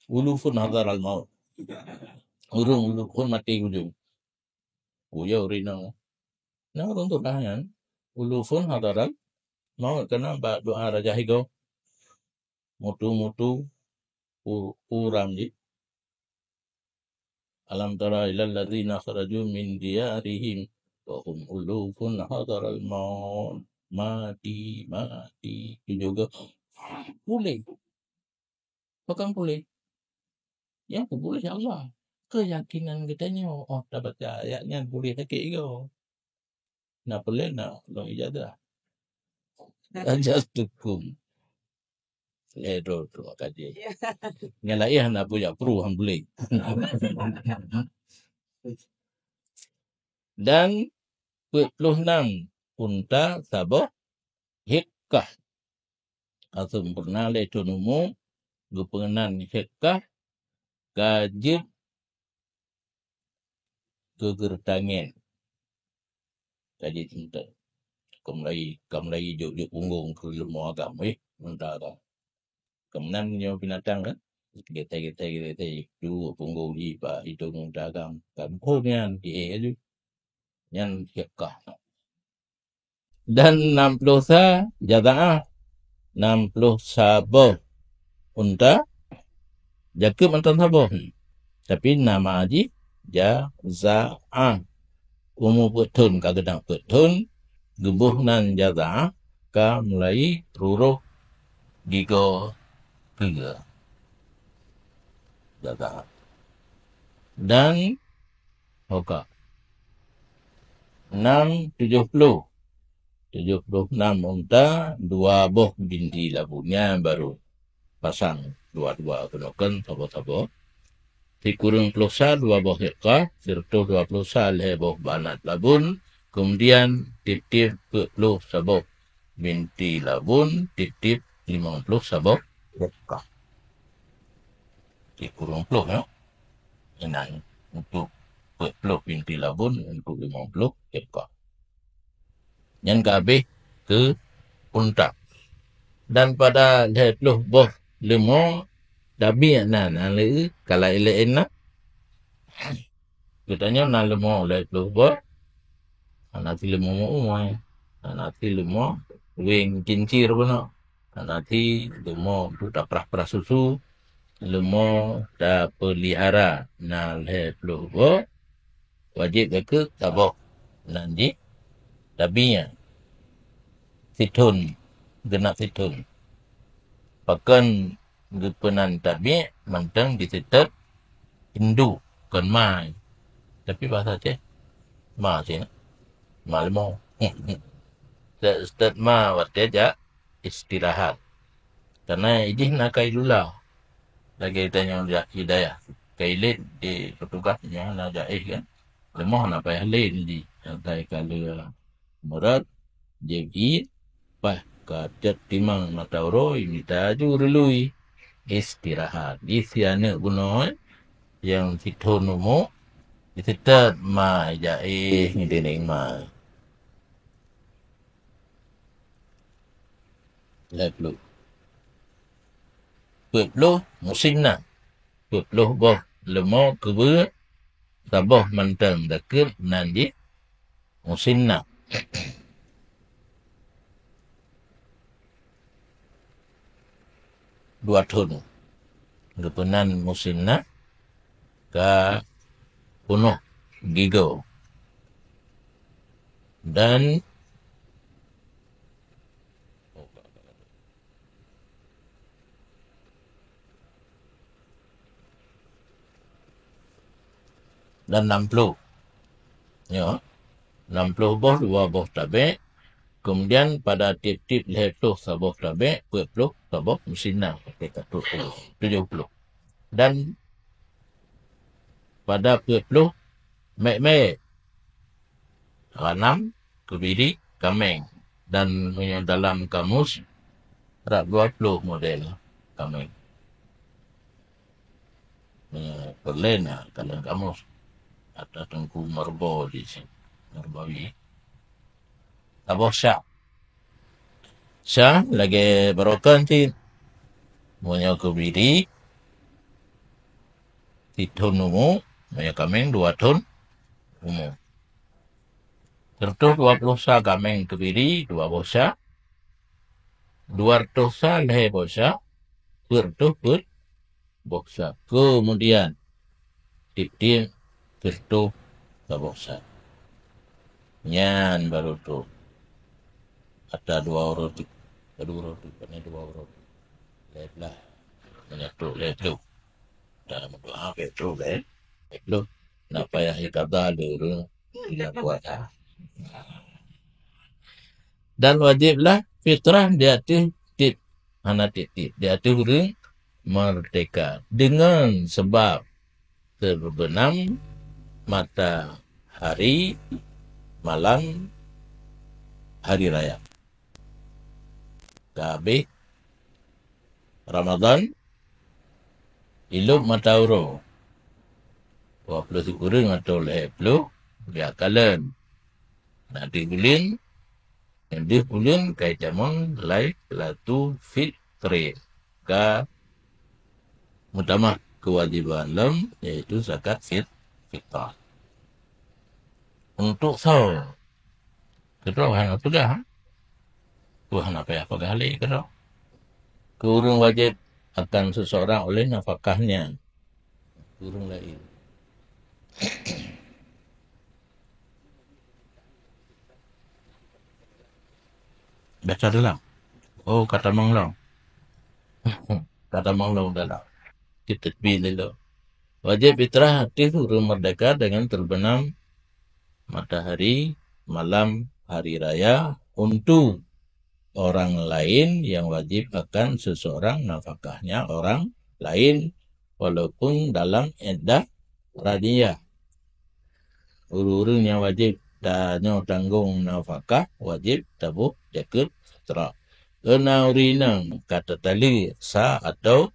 Ulufun hadharal maut. Ureueng ulufun maté ujong. Kuyô rinong. Na ureueng tutoe nyan. Ulufun hadharal maut, kana bak doa Raja Higoe. Mutu-mutu u-, ureueng jih. Alam tara ilal ladzina kharaju min diyarihim wa hum ulufun hadharal maut. Mati, mati. Itu juga puléh. Pakon puléh? Nyang peupuléh Allah. Keuyakinan geutanyoe, oh, tabaca ayat nyan puléh sakét igoe. Na peureulèe na lôn ijazah. Ajastukum. Eh, tu, tu, kaji. Ya. Nyan laén na peue jak pruh han bulèe. Dan peuet ploh nam unta saboh hikkah. Ka seumpurna lé thon umu, geupeugeunan hikkah ka jeuet keu geureutangen. Ka jeuet seunteuk. Ka mulai, ka mulai jok-jok punggong keu leumo agam, eh, unta agam. Keunan nyoe binatang kan, getai-getai, getai-getai, jok punggong jih bak idong unta agam. Ka muphom nyan, jiéh laju. Nyan hikkah. Dan nam ploh sa jazaah, nam ploh saboh unta, jakeueb mantong saboh. Tapi nama jih jazaah. Umu peuet thon ka geudak peuet thon, geuboh nan jazaah ka mulai rurôh gigoe keue. Jazaah. Dan Ho ka. Nam tujoh ploh. Tujoh ploh nam unta, dua boh binti labu. Nyan barô. pasang dua-dua keunoe kon saboh-saboh. Sikureueng ploh sa dua boh hiqqah, sireutôh dua ploh sa lhée boh banat labun, keumudian tieb-tieb peuet ploh saboh binti labun, tieb-tieb limong ploh saboh hiqqah. Sikureueng ploh, ya. Inan untuk peuet ploh binti labun, untuk limong ploh hiqqah. Nyan ka habéh keu unta. Dan pada lhée ploh boh leumo tabiek na, na lé ka laén-laén na. Geutanyoe na leumo lhée ploh boh, hana sileumo meu-umu, hana sileumo weng kincir bunoe, hana sileumo untuk taprah-prah susu, leumo tapeulihara na lhée ploh boh, wajéb geukeue saboh nan jih tabiek sithon, geunab sithon. Pakon geupeunan tabiek mantong jiseutôt induk, kon ma. Tapi bahasa Aceh, ma cit, ma leumo. Seutôt ma watée jak istirahat. Karena idih na kailula. Lagée tanyoe jak hidayah. Kailét di petugas nyoe na jak éh kan. Leumo na payah lé di. Santai ka lé meurat, jieb ié, paih ka cot timang mata uroe, mita aju reului. Istirahat. Isi aneuëk bunoe nyang sithon umu, jiseutôt ma ija éh ngideuneng ma. Lhée ploh. Peuet ploh musim na. Peuet ploh boh leumo keubeue, saboh mantong dakeuet nan jih musim na. Dua thon geupeunan musim na ka peunoh gigoe. Dan dan nam ploh. Ya, nam ploh boh dua boh tabek. Kemudian pada tieb-tieb lhée ploh saboh tabek, peuet ploh saboh musim na, tujoh ploh. Dan pada peuet ploh mek-mek, ghanam, keubiri, kaméng. Dan meunyoe dalam kamus, rab dua ploh model kaméng. Meunyoe peureulée na dalam kamus, ata Teungku Meureubo di sini, Meureubawi. Saboh sya. Sya lagée barokon cit. Meunyoe keubiri, sithon umu, meunyoe kaméng dua thon umu. Sireutôh dua ploh sa kaméng keubiri, dua boh sya. Dua reutôh sa lhée boh sya, peuet reutôh peuet boh sya. Keumudian, tieb-tieb sireutôh saboh sya. Nyan barô trok ata dua uroe teuk, ata dua uroe teuk, pane dua uroe teuk. Lhée blah, meunyoe trok lhée ploh. Dan meudoá bék trok lhée ploh. Na payah iqadha lé ureuëng nyang puasa. Dan wajéb lah fitrah di ateueh tieb, hana tieb-tieb, di ateueh ureuëng meurdeka deungon sabab teubeunam matahari malam hari raya. Ka habéh Ramadhan, ilop mata uroe, dua ploh sikureueng atau lhée ploh, jak kalon. Na deuh buleuen, nyang deuh buleuen ka jitamong Lailatul Fitri, ka meutamah keuwajéban lom, yaitu zakat fit-, fitrah. Untuk soe? Keudroe hana peugah. Peue hana payah peugah lé keudroe. Keu ureuëng wajéb akan seuseurang oleh nafakahnya. Keu ureuëng laén. Biasa dalam. Oh, kata manglong. Kata manglong dalam. Kita pilih lo. Wajéb fitrah ateueh ureuëng meurdeka deungon teubeunam matahari malam hari raya untuk orang laén nyang wajéb akan seuseurang nafakahnya orang laén, walaupun dalam iddah radiyah. Ureuëng-ureuëng nyang wajéb tanyoe tanggong nafakah wajéb taboh jakeuet fitrah. Keunan ureuëng inong ka tatali sa atau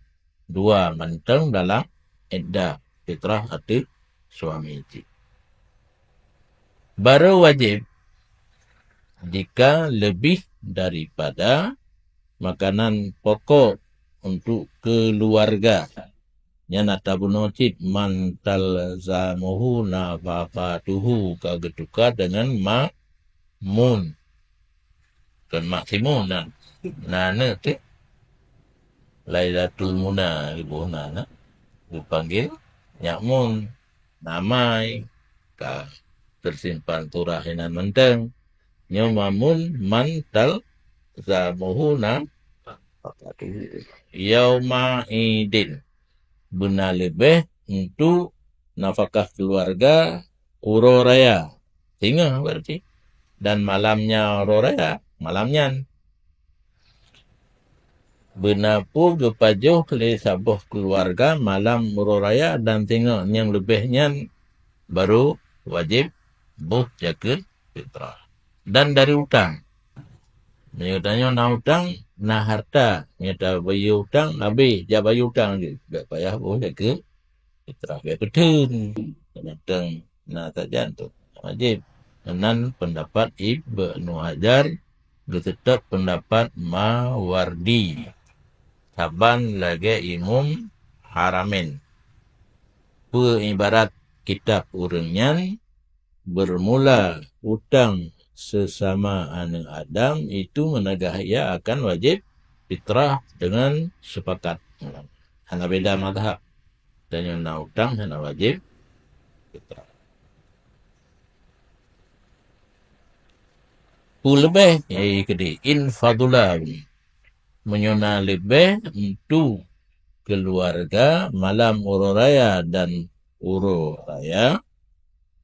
dua mantong dalam iddah fitrah ateueh suami jih. Baru wajéb jika lebih daripada makanan pokok untuk keluarga. Nyan ata bunoe cit man talzamuhu nafaqatuhu ka geutuka deungon mamun. Kon maksimun nan. Na aneuk teuh. Lailatul Muna geuboh nan, geupanggil Nyak Mun. Namai ka teusimpan surah inan mantong. Nyoe mamun man talzamuhu nafaqatuhu yauma idin. Beuna leubeh untuk nafakah keluarga uroe raya. Singoh berarti. Dan malamnya uroe raya, malam nyan. Beuna peue geupajoh lé saboh keluarga malam uroe raya dan singoh nyang leubeh nyan baru wajéb boh jakeuet fitrah. Dan dari utang. Meunyoe tanyoe na utang, na harta, meunyoe tabayeue utang, habéh jak bayeue utang jih. Bék payah boh jakeuet fitrah, bék peutheun. Utang na sajan tu. Wajéb. Nan pendapat Ibnu Hajar, geuteutap pendapat Mawardi. Saban lagée Imum Haramain. Peuibarat kitab ureuëng nyan, bermula utang sesama aneuk Adam itu menegah ia akan wajib fitrah dengan sepakat. Hana beda mazhab. Dan nyang na utang hana wajib fitrah. Peue leubeh, eh, keudeh, in fadula. Meunyoe na leubeh untuk keluarga malam uroe raya dan uroe raya,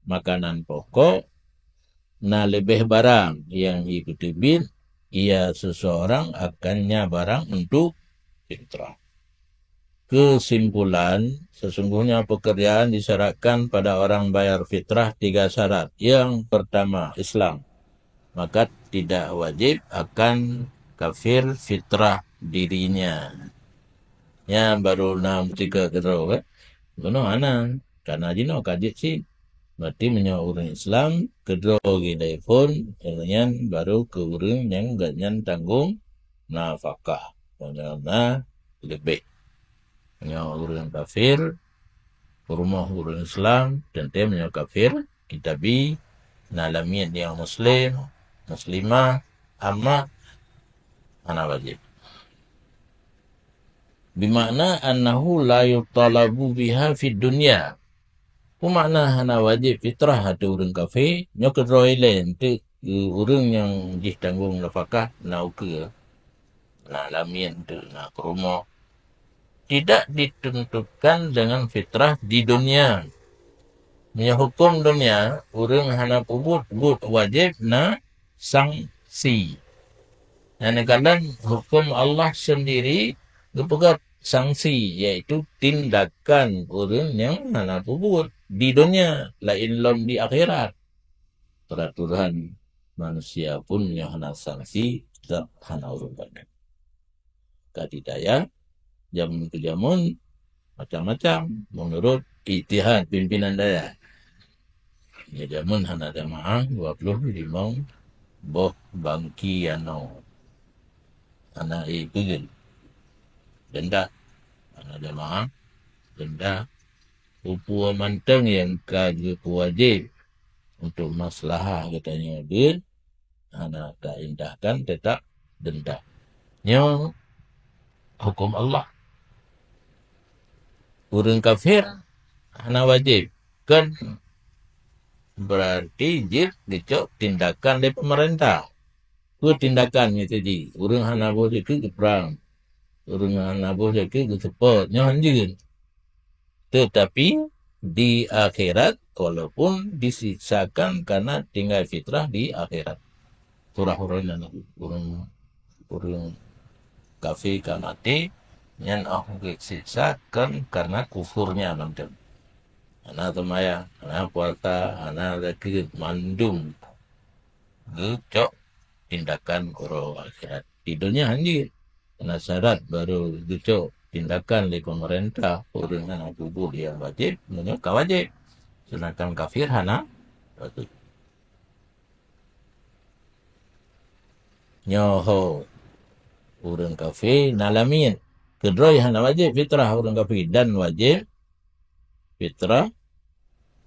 makanan pokok, na leubeh barang nyang jiteubiet, ia seseorang akan nya barang untuk fitrah. Kesimpulan, sesungguhnya pekerjaan disyaratkan pada orang bayar fitrah tiga syarat. Yang pertama, Islam. Maka tidak wajib akan kafir fitrah dirinya. Nyan baru na meutika keudroe, eh. Bunoe hana, kana jinoe ka jeuet cit. Berarti meunyoe ureuëng Islam keudroe geutelepon, nyan baru keu ureuëng nyang gobnyan tanggong nafakah. Meunyoe na leubeh. Meunyoe ureuëng kafir, peurumoh ureuëng Islam, teuntée meunyoe kafir, kitabi, na lamiet nyang muslim, muslimah, amma hana wajib. Bimakna annahu la yutalabu biha fid dunya. Peue makna hana wajib fitrah ateueh ureuëng kafé, nyoe keudroe ilée enteuk ureuëng nyang jih tanggong nafakah na ukeue, na lamiet enteuk, na peurumoh. Tidak ditentukan dengan fitrah di dunia. Meunyoe huköm dunia, ureuëng hana peubuet buet wajéb na sanksi. Nyang neukalon huköm Allah sendiri geupeugét sanksi, yaitu tindakan ureuëng nyang hana peubuet di dunia, laén lom di akhirat. Peraturan manusia pun nyang hana sanksi, tetap hana ureuëng pandang. Ka di dayah, jameun keu jameun, macam-macam, menurut ijtihad pimpinan dayah. Di jameun hana jamaah, dua puluh limong boh bangki anoe. Hana ipeugét. Denda. Hana jamaah, denda. Peue-peue mantong nyang ka geupeuwajéb untuk maslahah geutanyoe deuet, hana taindahkan, tetap denda. Nyoe huköm Allah. Ureuëng kafé hana wajéb, kan berarti jeuet geucok tindakan lé peumeurintah. Peue tindakan nyan teuji? Ureuëng hana boh jeuet keu geuprang. Ureuëng hana boh jeuet keu geuseupôt. Nyoe hanjeuet. Tetapi di akhirat, walaupun disiksakan karena tinggai fitrah di akhirat. Surah ureuëng nyan, ureuëng ureuëng kafé ka maté, nyan óh geuksiksa kon karena kufurnya mantong. Hana seumayang, hana puasa, hana zakeuet, mandum geucok tindakan uroe akhirat. Di donya hanjeuet, na syarat barô geucok tindakan lé peumeurintah ureuëng hana peubuet nyang wajéb, meunyoe ka wajéb. Seudangkan kafir hana wajéb. Nyoe ho, ureuëng kafé na lamiet. Keudroe hana wajéb fitrah ureuëng kafé, dan wajéb fitrah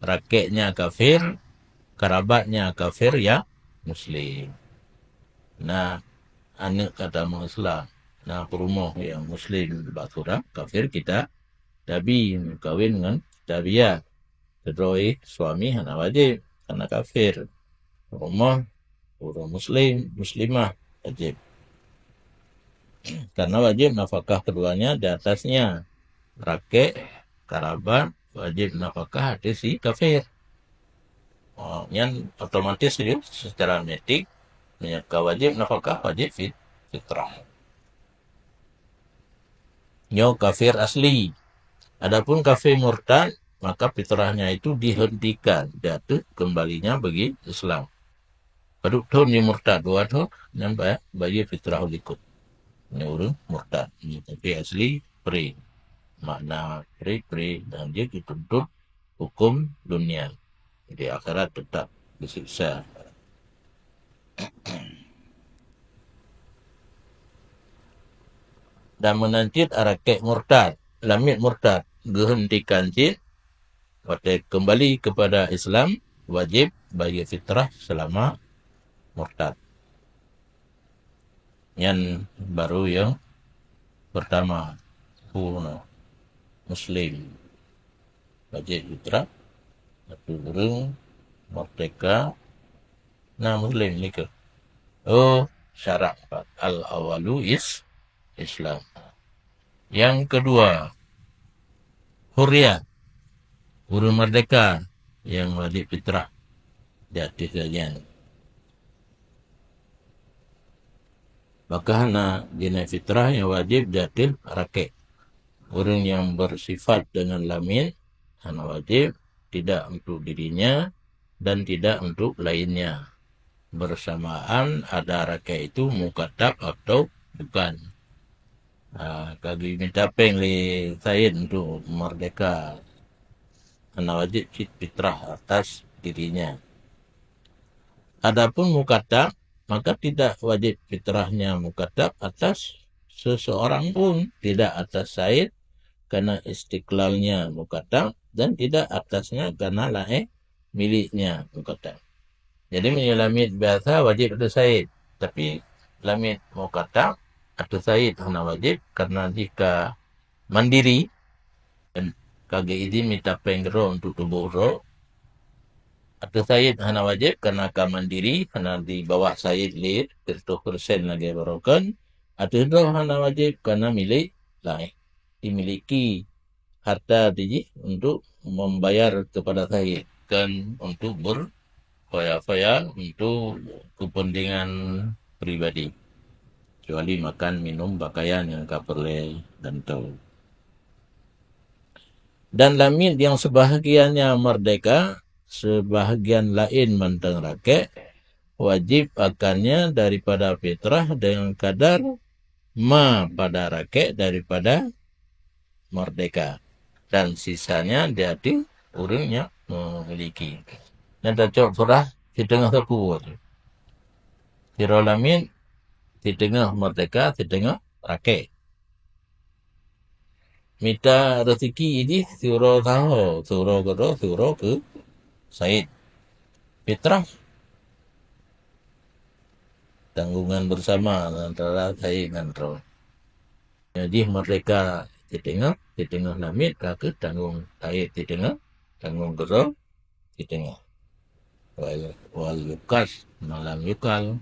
rakeknya kafir, kerabatnya kafir ya muslim. Na aneuëk ka tamong Islam, na peurumoh nyang muslim bak surang kafir kita tabi meukawen ngon tabiah. Keudroe suami hana wajéb, karena kafir. Peurumoh, ureuëng muslim, muslimah, wajéb. Karena wajéb nafakah keduanya di atasnya. Rakek, kerabat, wajéb nafakah atas si kafir. Oh, nyan otomatis saja secara otomatik, meunyoe ka wajéb nafakah, wajéb fit-, fitrah. Nyoe kafir asli. Adapun kafir murtad, maka fitrahnya itu dihentikan, jatuh kembalinya bagi Islam. Padub thon jimurtad, dua thon, nyan ba-, bagi fitrah likot. Nyoe ureuëng murtad. Nyoe kafir asli, pre. Makna pre, pre, dan dia dituntut hukum dunia. Di akhirat tetap disiksa. Dan meunan cit arakek murtad, lamiet murtad, geuhentikan cit, watée kembali kepada Islam, wajéb bagi fitrah selama murtad. Nyan baru nyang pertama, huna muslim. Wajéb fitrah, atau ureuëng merdeka, na muslim likot. Oh, syarat empat. Al-awalu is Islam. Yang kedua, hurriyah. Ureuëng merdeka nyang wajéb fitrah di ateueh sajan. Maka hana jinai fitrah nyang wajéb di ateueh rakek. Ureuëng nyang bersifat dengan lamiet hana wajéb, tidak untuk dirinya dan tidak untuk lainnya. Bersamaan ada rakek itu mukatab atau bukan. Ha, ka geumita péng lé Said untuk merdeka. Hana wajéb cit fitrah atas dirinya. Adapun mukatab, maka tidak wajib fitrahnya mukatab atas seseorang pun, tidak atas Said karena istiqlalnya mukatab dan tidak atasnya karena laén miliknya mukatab. Jadi meunyoe lamiet biasa wajib ateueh Said, tapi lamiet mukatab ateueh Said hana wajib karena jih ka mandiri, ka geuidin mita péng keudroe untuk tuboh uroe. Ateueh Said hana wajéb, karena ka mandiri, hana di bawah Said lé siratoh persen lagée baroe kon. Ateueh droe hana wajéb, karena milék laén. Dimiliki harta jih untuk membayar kepada Said, kon untuk berfoya-foya untuk kepentingan pribadi. Kecuali makan, minum, pakaian nyang ka peureulée dan tau. Dan lamiet nyang sebahagiannya merdeka, sebahagian laén mantong rakek, wajib akannya daripada fitrah dengan kadar ma pada rakek daripada merdeka, dan sisanya di ateueh ureuëng nyang memiliki. Nyan tacok surah siteungoh sapeue tu. Sidroe lamiet, siteungoh merdeka, siteungoh rakek. Mita rezeki jih siuroe saho, siuroe keudroe, siuroe keu Said. Fitrah, tanggungan bersama antara Said ngon droe. Nyoe jih merdeka siteungoh, siteungoh lamiet ka keuh tanggong Said siteungoh, tanggong keudroe siteungoh. Wal, wal yukas, malam yukal,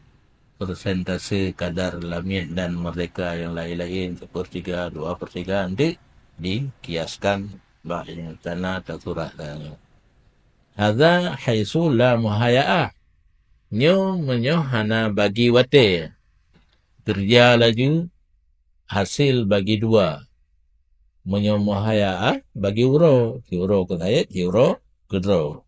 persentase kadar lamiet dan merdeka nyang laén-laén, sepertiga, dua pertiga, nanti dikiaskan bak nyang tana teusurah tanyoe. Hadza haitsu la muhayaah. Nyoe meunyoe hana bagi watée. Keureuja laju, hasil bagi dua. Meunyoe muhaya'ah, bagi uroe, siuroe keu said, siuroe keu droe.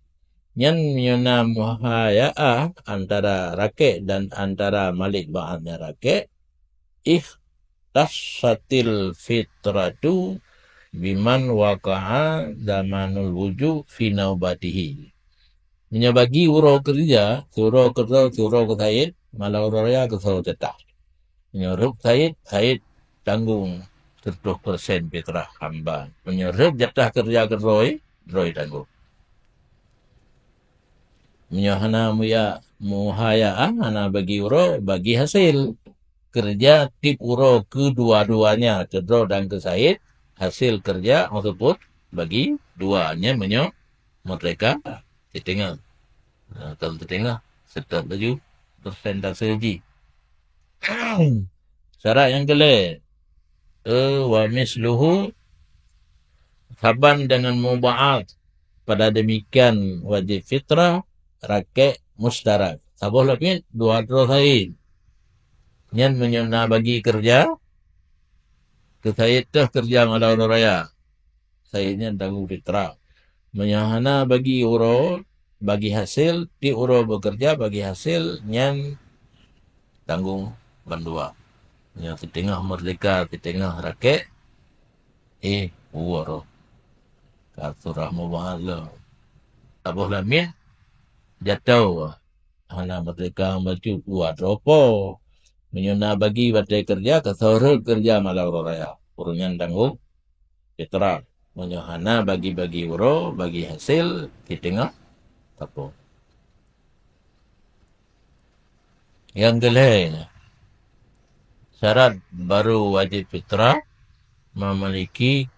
Nyan meunyoe na muhaya'ah antara rakek dan antara malik ba'at ngon rakek, ikhtassatil fitratu biman waqa'a zamanul wujub fi naubatihi. Meunyoe bagi uroe keureuja, siuroe keu droe, siuroe keu said, malam uroe raya keu soe jatah. Meunyoe rhot said, said tanggong seratus persen fitrah hamba. Meunyoe rhot jatah keureuja keu droe, droe tanggong. Meunyoe hana muya-, muhaya'ah, hana bagi uroe, bagi hasil. Keureuja tieb uroe keudua-duanya, keu droe dan keu said, hasil keureuja meuseupôt bagi dua. Nyan meunyoe merdeka siteungoh. Nah, kon siteungoh, seutôt laju persentase jih. Syarat nyang keulhèe, eh, wa misluhu, saban dengan muba'at, pada demikian wajib fitrah, rakek mustarak. Saboh lamiet, dua droe said. Nyan meunyoe na bagi keureuja, keu said teuh keureuja malam uroe raya. Said nyan tanggong fitrah. Meunyoe hana bagi uroe, bagi hasil, tieb uroe beukeureuja bagi hasil, nyan tanggong bandua. Meunyoe siteungoh merdeka, siteungoh rakek, eh, uroe. Ka surah mubahalah. Saboh lamiet, jatoe. Hana merdeka bacut dua droe po. Meunyoe na bagi batée keureuja, keu soe rhot keureuja malam uroe raya. Ureuëng nyan tanggong fitrah. Meunyoe hana bagi-bagi uroe, bagi hasil, siteungoh sapo. Nyang keulhèe, syarat baru wajib fitrah, memiliki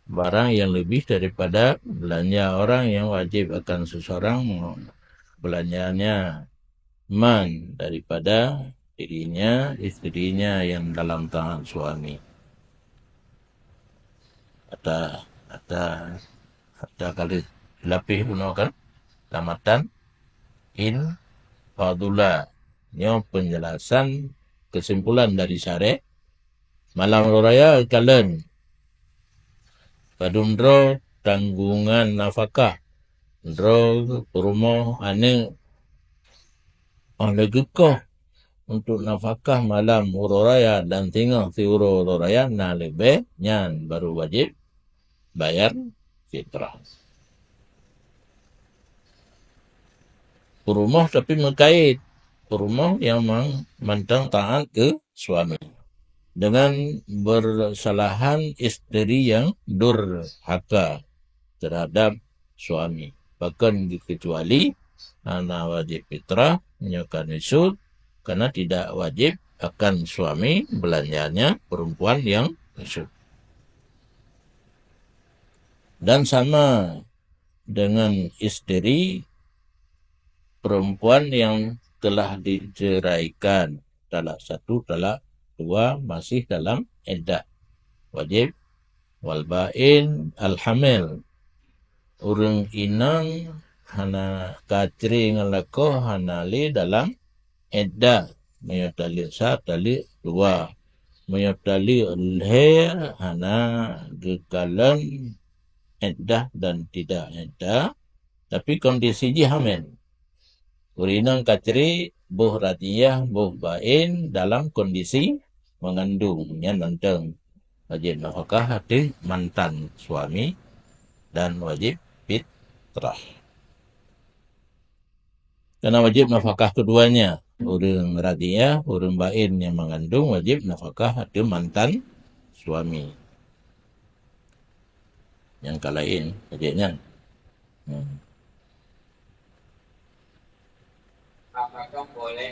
barang yang lebih daripada belanja orang yang wajib akan seseorang belanjanya man daripada dirinya, isterinya yang dalam tangan suami. Ata, ata, ata kali lapih bunoe kan? Tamatan in fadula. Nyoe penjelasan kesimpulan dari syarah. Malam uroe raya kalon padum droe tanggungan nafakah, droe peurumoh, aneuëk, óh lheueh geukoh untuk nafakah malam uroe raya dan singoh siuroe uroe raya na leubeh, nyan baru wajéb bayar fitrah. Peurumoh tapi meukait, peurumoh nyang mang-, mantong taát keu suami, dengan bersalahan isteri yang durhaka terhadap suami, pakon kecuali hana wajéb fitrah nyoe ka neusut, karena tidak wajib akan suami belanjanya perempuan yang neusut. Dan sama dengan isteri perempuan yang telah diceraikan, talak satu, talak dua, masih dalam iddah. Wajib, wal bain al hamil. Ureuëng inong hana ka cré ngon lakoe hana lé dalam iddah. Meunyoe taleuek sa, taleuek dua. Meunyoe taleuek lhée hana geukalon iddah dan tidak iddah, tapi kondisi jih hamil. Ureuëng inong ka cré, boh radiyah, boh bain dalam kondisi mengandung, nyan mantong wajib nafakah ateueh mantan suami dan wajib fitrah. Karena wajib nafakah keduanya, ureuëng radiyah, ureuëng bain nyang mengandung wajib nafakah ateueh mantan suami. Nyang ka laén, wajéb nyan. Hmm. Apakah boleh